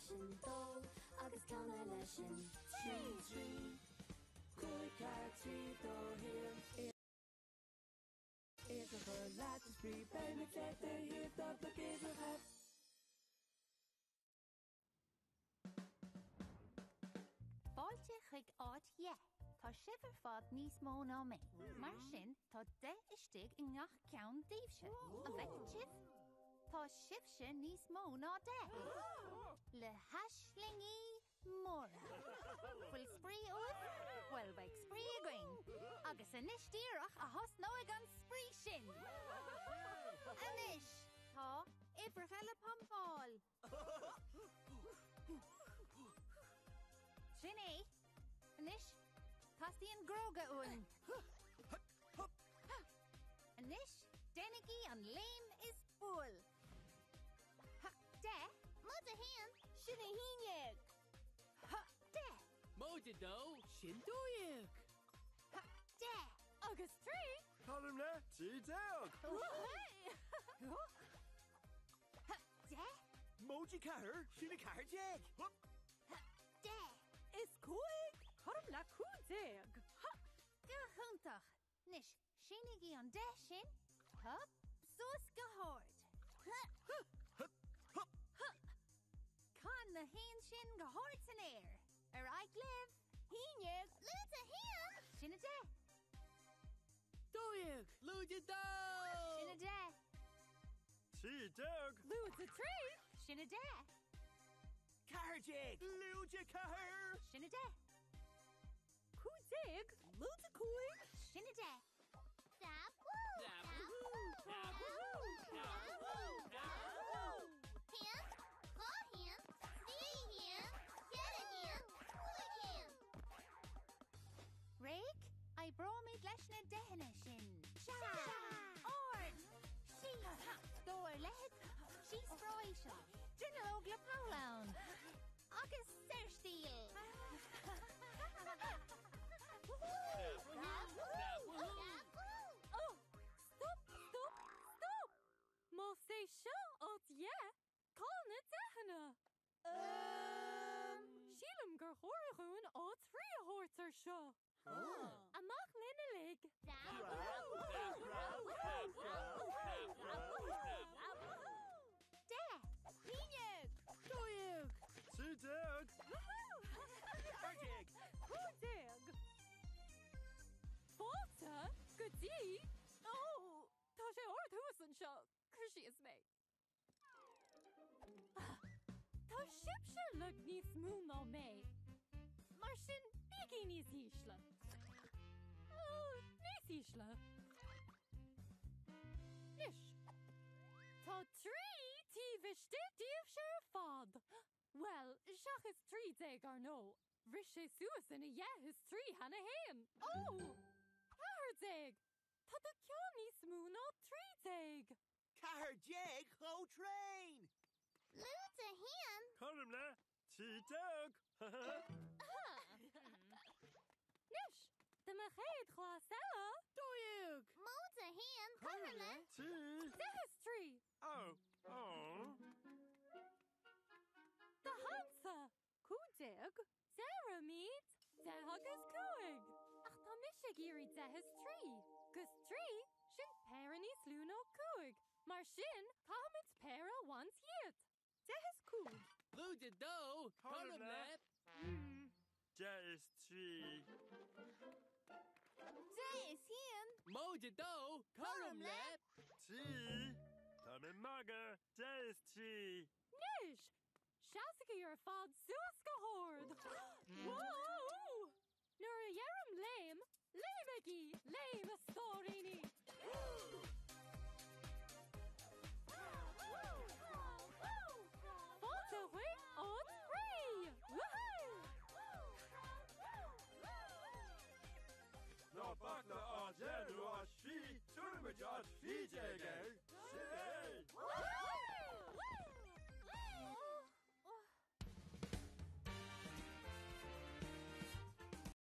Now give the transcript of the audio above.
leis an dó agus canadh leis an 3, 3, 5, 4, 3, 2, 1. Uimhreacha leat is brí, beimid le do thaobh ná bloic uimhreacha. Fáilte chuig áit dheich. Tá sibh ar fad níos mó ná mé. Mar sin, tá deich istigh i ngach ceann daoibhse. An bhfeiceann sibh? Tá sibhse níos mó ná deich. Le haislingí móra. Bhfuil spraoi uaibh? Bhuel, beidh spraoi againn. Agus anois díreach a thosnóidh an spraoi sin! Anois, tá uimhreacha le pumpáil. Sin é. Anois, teastaíonn bróga uainn. Anois, déanaigí an léim is buail. 10. Móide 1, sin 11. 10. Móide 2, sin 12. 10. Agus 3. Cothrom le 13. 10. Móide 4, sin 14. 10. Is 5, cothrom le 15. Go hiontach! Anois, sínigí an 10 sin, hup, suas go hard. Can na haon sin go hard san aer. Ar aghaidh libh! 11, lúide 1. Sin 10. 12, lúide 2! Sin 10. 13. Lúide 3. Sin 10. 14. Lúide 4. Sin 10. 15, lúide 5. Sin 10. Dab wú! Dab wú! Dab wú! Dab wú! 1, 2 haon, 3 haon, 4 haon, 5 haon. Réidh? Oibreoimid leis na deicheanna sin. Sea! Ard! Síos! Dó ar leithead, síos ró íseal. Dronuilleog le poll ann. Agus saorstíl! Ó! Stop! Stop! Stop! Más é seo áit dheich, cá na deicheanna? Sílim gur chóir dhúinn áit 3 a thabhairt ar seo. Amach linn uilig! 10! 11! 12! 13. 14! 15! Fáilte go dtí... Ó! Tá sé ard thuas anseo! Cuir síos mé. Tá sibhse uilig níos mó ná mé. Mar sin, bígí níos ísle. Níos ísle. Anois, tá 3 taobh istigh díobhse ar fad. Bhuel, seachas 13, ar ndóigh. Bhris sé suas ina dheich is trí cheana fhéin. Ó! 14! Tá do ceann níos mó ná 13! 14 chomh tréan! Lúide 1. Cothrom le 13. Anois, do mo chéad chleas eile. 12! Móide 1, cothrom le. 3. Deich is trí. Ó, ó. Do cheannsa. 15, deirimid deich agus cúig. Ach tá mise ag iarraidh deich is trí. 'Gus trí, sin péire níos lú ná cúig. Mar sin, caithfimid péire a bhaint dhíot. Deich is cúig. Lúide dó, cothrom le. Deich is trí. Deich is haon. Móide dó, cothrom le. Trí. Tá mé ag magadh. Deich is trí. Anois, Seasaigí ar fad suas go hard!